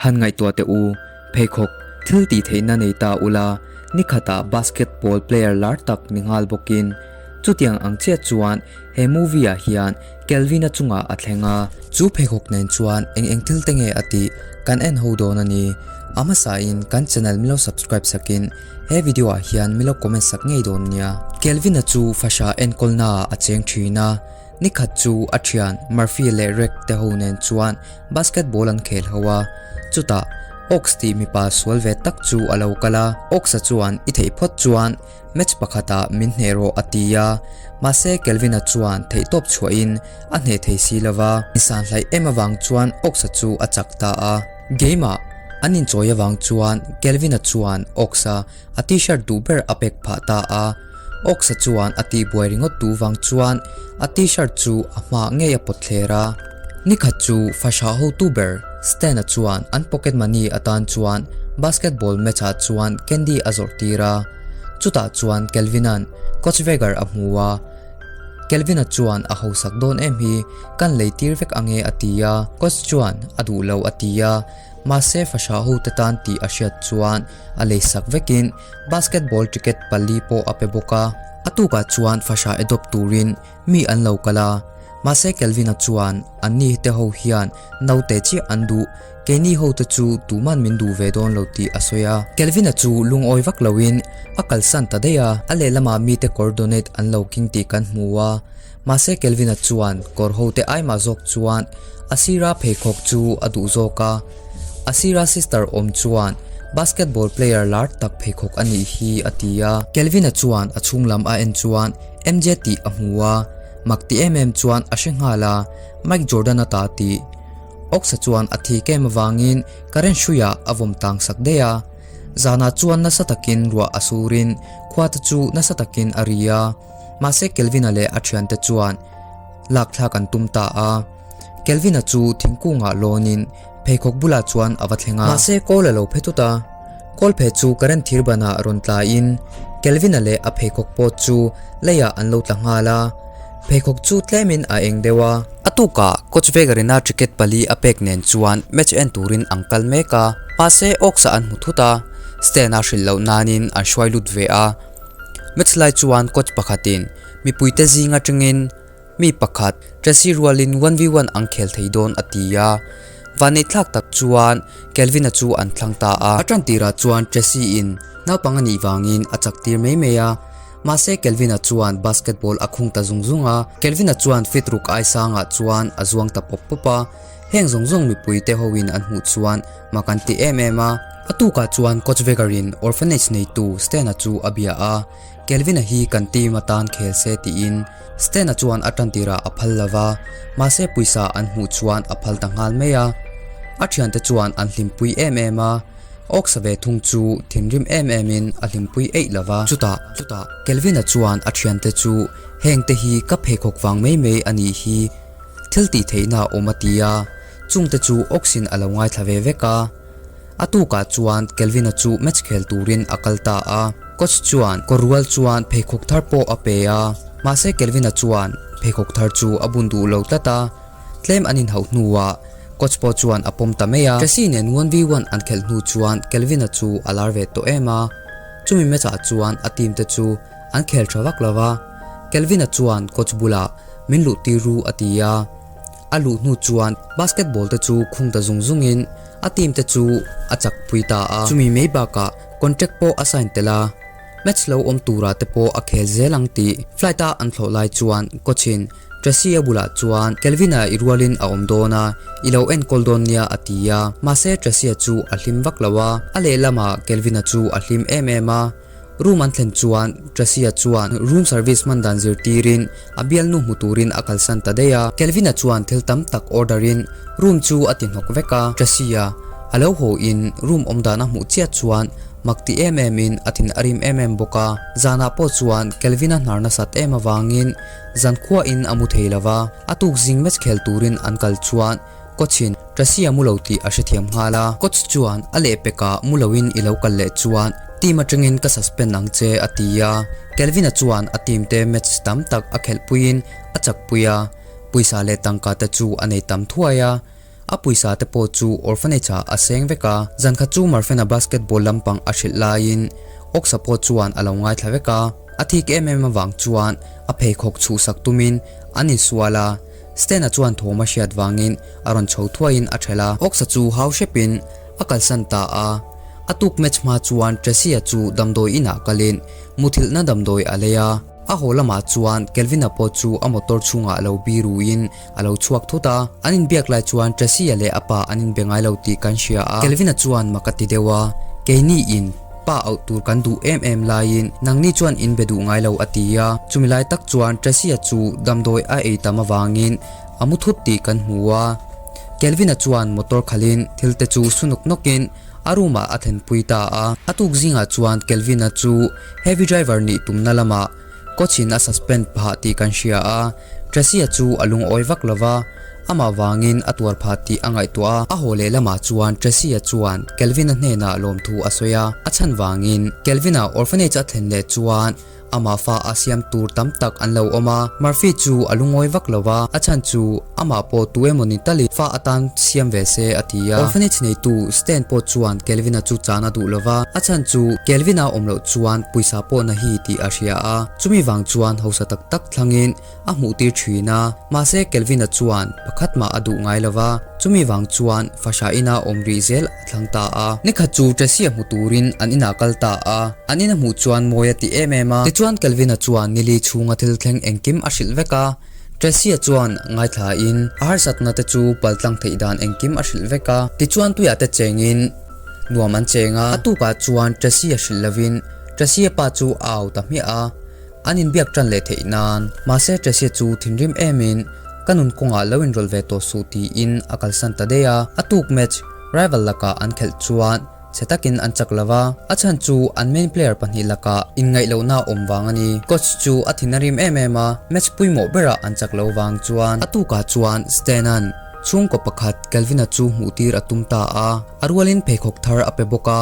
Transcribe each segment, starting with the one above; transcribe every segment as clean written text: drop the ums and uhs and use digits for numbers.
Han ngaihtuah teh u, pheikhawk thil tih theihna nei ta ula, nikhatah basketball player lar tak ni nghal bawkin. Chutiang ang chiah chuan he movie ah hian Kelvin-a chungah a thleng a. Chu pheikhawk nen chuan eng eng thil te nge a tih kan en ho dawn a ni. A hmasain kan channel milo subscribe sakin he video ah hian milo comment sak ngei dawn nia. Kelvin-a chu fasha enkawlna ah a cheng thin a. Nikhat chu a thian Murphy leh Reg te ho nen chuan basketball an khel ho a. Chutah Ox tih mipa sual ve tak chu a lo kal a. Ox-a chuan i theih phawt chuan Match pakhatah min hneh rawh a ti a, mahse Kelvin-a chuan theihtawp chhuahin a hneh thei si lo va. Insan hlaih em avang chuan Ox-a chu a chak ta a. Game-ah an inchawi avang chuan Kelvin-a chuan Ox-a a t-shirt duh ber a pek phah ta a. Ox-a chuan a tihbuai ringawt duh vang chuan a t-shirt chu a hmaah ngei a pawt thler a. Nikhat chu fahrah hotu ber Stan-a chuan an pocket money atan chuan basketball match-ah chuan candy a zawrh tir a. Chutah chuan Kelvin-a'n Coach Vegar a hmu a, Kelvin-a chuan a hausak dawn em hi kan lei tir vek ange a ti a, Coach chuan a duh lo a ti a, mahse fahrah hote tan tih a hriat chuan a leisak vekin basketball ticket pali pawh a pe bawk a. A tukah chuan fahrah adopt turin mi an lo kal a, mahse Kelvin-a chuan anni te ho hian naute chiah an duh Keini ho te chu tuman min duh ve dawn lo tih a sawi a. Kelvin-a chu lungawi vak loin a kalsan ta daih a, a lehlamah mite kawr donate an lo king tih kan hmu a. Mahse Kelvin-a chuan kawr ho te aimah zawk chuan a sira pheikhawk chu a duh zawk a. A sira sister awm chuan basketball player lar tak pheikhawk a nih hi a ti a. Kelvin-a chuan a chhung lam a en chuan MJ tih a hmu a, mak ti em em chuan a hre nghal a, Mike Jordan-a ta tih. Oxa chuan a thi kem avangin current hruiah a vawm tang sak daih a. Zanah chuan nasa takin ruah a surin khuate chu nasa takin a ri a. Mahse Kelvin-a leh a thiante chuan lak thlak an tum ta a. Kelvin-a chu thingkungah lawnin pheikhawk bulah chuan a va thleng a. Mahse kawl a lo phe tut a. Kawl phe chu current thir banah rawn tlaiin Kelvin-a leh a pheikhawk pawt chu leiah an lo tla nghal a. Pheikhawk chu tlemin a eng deuh a. A tukah coach Vegarina ticket pali a pek nen chuan match en turin an kal mek a, mahse Oaks-a an hmu thut a, stand-a hrilh loh nanin an hruai lut ve a. Match lai chuan coach pakhatin mipuite zing atangin mi pakhat Tracy rualin one v one an khel thei dawn a ti a, vanneihthlak tak chuan Kelvin-a chu an thlang ta a. A tan tirah chuan Tracy-in naupang a nih vangin a chak tir mai mai a. Mahse Kelvin-a chuan basketball a khung ta zung zung a, Kelvin-a chuan fit ruk ai sangah chuan a zuang ta pawp pawp a, heng zawng zawng mipui te hoin an hmuh chuan mak an ti em em a. A tukah chuan Coach Vegar-in orphanage neitu Stan-a chu a bia a, Kelvin-a hi kan team atan khel se tiin Stan-a chuan a tan tirah a phal lo va, mahse pawisa an hmuh chuan a phal ta nghal mai a. A thiante chuan an hlimpui em em a. Awksa ve thung chu thinrim em em in a hlimpui eih lo va. Chutah, chutah Kelvin-a chuan a thiante chu heng te hi ka pheikhawk vang mai mai a nih hi, thil tih theihna a awm a ti a, chung te chu Ox-in a lo ngaithla ve vek a. A tukah chuan Kelvin-a chu match khel turin a kal ta a. Coach chuan kawr rual chuan pheikhawk thar pawh a pe a, mahse Kelvin-a chuan pheikhawk thar chu a bun duh lo tlat a. Tlem an inhauh hnuah coach pawh chuan a pawm ta mai a. Tracy nen one v one an khelh hnu chuan Kelvin-a chu a lar ve tawh em a. Chumi match ah chuan a team te chu an khel tha vak lo va. Kelvin-a chuan coach bulah min luh tir ru a ti a. A luh hnu chuan basketball te chu khung ta zung zung in a team te chu a chak pui ta a. Chumi mai bakah contract pawh a sign tel a. Match lo awm turah te pawh a khel zel ang tih flight a an thlawh lai chuan coach in Tracy-a bulah chuan Kelvin-a i rualin a awm dawn a, i lo enkawl dawn nia a ti a. Mahse Tracy-a chu a hlim vak lo a, a lehlamah Kelvin-a chu a hlim em em a. Room an thlen chuan Tracy-a chuan room service hman dan zirtirin a bialnu hmu turin a kalsan ta daih a. Kelvin-a chuan thil tam tak order-in room chu a ti hnawk vek a. Tracy-a a lo haw in room awm dan a hmuh chiah chuan Mak ti em em in a thin a rim em em bawk a, zanah pawh chuan Kelvin-a hnar nasat em avangin zan khua in a mu thei lo va, a tuk zing match khel turin an kal chuan coach in Tracy a mu lo tih a hrethiam nghal a, coach chuan a lehpekah mu lo in i lo kal leh chuan team atangin ka suspend ang che a ti a, Kelvin-a chuan a team te match tam tak a khelhpuiin a chakpui a, pawisa leh tangka te chu a nei tam thuai a. A pawisa te pawh chu orphanage ah a seng vek a. Zan khat chu Marfena basketball lampang a hrilh laiin Oxa pawh chuan a lo ngaithla vek a. A thik em em avang chuan a pheikhawk chhuhsak tumin an insual a. Stena chuan thawm a hriat vangin a rawn chho thuaiin a ṭhelh a. Oxa chu hau hrepin a kalsan ta a. A tuk match hma chuan Tracy-a chu damdawi inah kalin muthilhna damdawi a lei a. A haw lamah chuan Kelvin-a pawh chu a motor chhungah lo biruin a lo chhuak thut a. An inbiak lai chuan Tracy-a leh a pa an inbe ngai lo tih kan hria a. Kelvin-a chuan mak a ti deuh a, Keini in pa auh tur kan duh em em laiin nangni chuan in be duh ngai lo a ti a. Chumi lai tak chuan Tracy-a chu damdawi a ei tam avangin a mu thut tih kan hmu a. Kelvin-a chuan motor khalhin thil te chu su nawk nawkin a room ah a thlenpui ta a. A tuk zingah chuan Kelvin-a chu heavy driver nih tumna lamah coach in a suspend phah tih kan hria a, Tracy-a chu a lungawi vak lo va, amah vangin a tuar phah tih a ngaihtuah a. A haw leh lamah chuan Tracy-a chuan Kelvin-a hnenah lawmthu a sawi a, a chhan vangin Kelvin-a orphanage a thlen leh chuan Amah fa a siam tur tam tak an lo awm a, Murphy chu a lungawi vak lo va, a chhan chu amah pawh tu emaw ni talin fa atan siam ve se a ti a. Orphanage neitu Stan pawh chuan Kelvin-a chu chan a duh lo va, a chhan chu Kelvin-a awm loh chuan pawisa pawh na hi tih a hria a, chumi vang chuan hausa tak tak thlangin a hmuh tir thin a, mahse Kelvin-a chuan pakhat mah a duh ngai lo va, chumi vang chuan fahrah ina awm rih zel a thlang ta a. Nikhat chu Tracy-a hmu turin an inah kal ta a, an ina hmuh chuan mawi a ti em em a. Tichuan Kelvin-a chuan nili chhunga thil thleng engkim a hrilh vek a, Tracy-a chuan ngaithlain a harsatna te chu paltlang theih dan engkim a hrilh vek a. Tichuan tuiah te chengin nuam an cheng a, a tukah chuan Tracy-a hrilh lovin Tracy-a pa chu a au ta hmiah a. An inbiak tan leh theih nan. Mahse Tracy chu thinrim emin ka nun kawngah lo inrawlh ve tawh suh tiin a kalsan ta daih a. A tuk match rival lakah an khelh chuan chhe takin an chak lo va, a chhan chu an main player pahnih lakah inngaih lohna a awm vang a ni. Coach chu a thin a rim em em a, match pawimawh berah an chak lo vang chuan. A tukah chuan Stan-a'n chhungkaw pakhat Kelvin-a chu hmuhtir a tum ta a, a rualin pheikhawk thar a pe bawk a.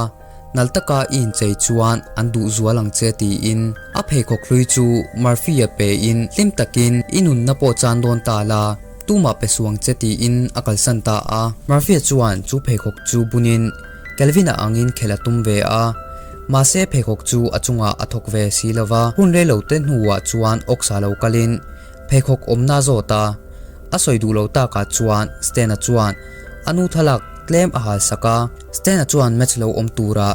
Nal taka i inchei chuan an duh zual ang che tiin a pheikhawk hlui chu Murphy-a pein hlim takin i nunna pawh chan dawn ta la, tumah pe suang che tiin a kalsan ta a. Murphy-a chuan chu pheikhawk chu bunin Kelvin-a angin khelh a tum ve a, mahse pheikhawk chu a chungah a thawk ve si lo va. Hun reilo te hnuah chuan Ox-a lo kalin pheikhawk awmna a zawt a, a sawi duh lo takah chuan Stan-a chuan a nu thlalak tlem a hal sak a. Stan-a chuan match lo awm tura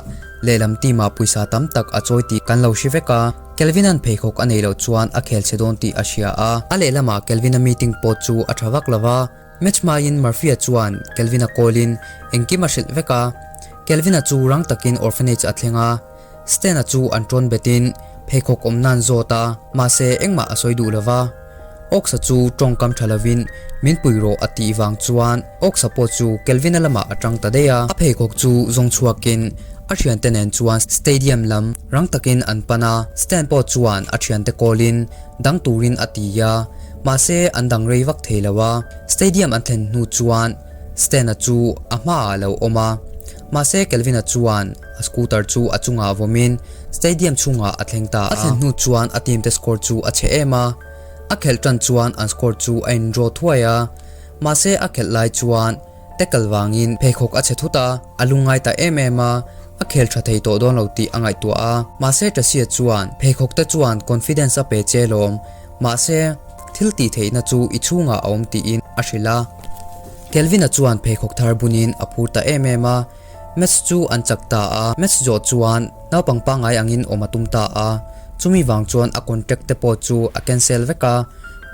lehlam team-ah pawisa tam tak a chawi tih kan lo hre vek a, Kelvin-a'n pheikhawk a neih loh chuan a khel chhe dawn tih a hria a. A lehlamah Kelvin-a meeting pawh chu a tha vak lo va, match hmain Murphy-a chuan Kelvin-a call-in engkim a hrilh vek a. Kelvin-a chu rang takin orphanage a thleng a, Stan-a chu an tawn betin pheikhawk awm nan zawt a, mahse engmah a sawi duh lo va. Ox-a chu tawngkam tha lovin min pui rawh a tih vang chuan Ox-a pawh chu Kelvin-a lamah a tang ta daih a. A pheikhawk chu zawng chhuakin a thiante nen chuan stadium lam rang takin an pan a, Stan pawh chuan a thiante call-in dang turin a ti a, mahse an dang rei vak thei lo a. Stadium an thlen hnu chuan Stan-a chu a hmaah a lo awm a, mahse Kelvin-a chuan A scooter chu a chungah vawmin stadium chhungah a thleng ta a. A thlen hnu chuan a team te score chu a chhe em a, a khelh tan chuan an score chu a in draw thuai a. Mahse a khelh lai chuan tackle vangin pheikhawk a chhe thut a, a lungngai ta em em a, a khel tha thei tawh dawn lo tih a ngaihtuah a. Mahse Tracy-a chuan pheikhawk te chuan confidence a pe che lawm, mahse thil tih theihna chu i chhungah a awm tiin a hrilh a. Kelvin-a chuan pheikhawk thar bunin a phur ta em em a. Match chu an chak ta a, match zawh chuan naupang pangngai angin awm a tum ta a, chumi vang chuan a contract te pawh chu a cancel vek a,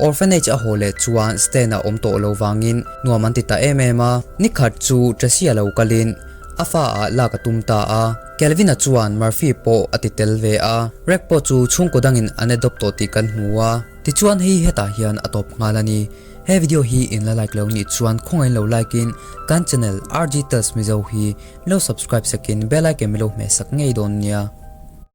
orphanage a haw leh chuan Stan a awm tawh lo vangin nuam an ti ta em em a, nikhat chu Tracy a lo kalin a fa ah lak a tum ta a, Kelvin-a chuan Murphy pawh a ti tel ve a, Reg pawh chu chhungkaw dangin an adopt tawh tih kan hmu a, tichuan hei hetah hian a tawp nghal a ni. He video hi in la like lo nih chuan khawngaih lo like in kan channel RG Tales Mizo hi lo subscribe sakin bell icon milo hmeh sak ngei dawn nia.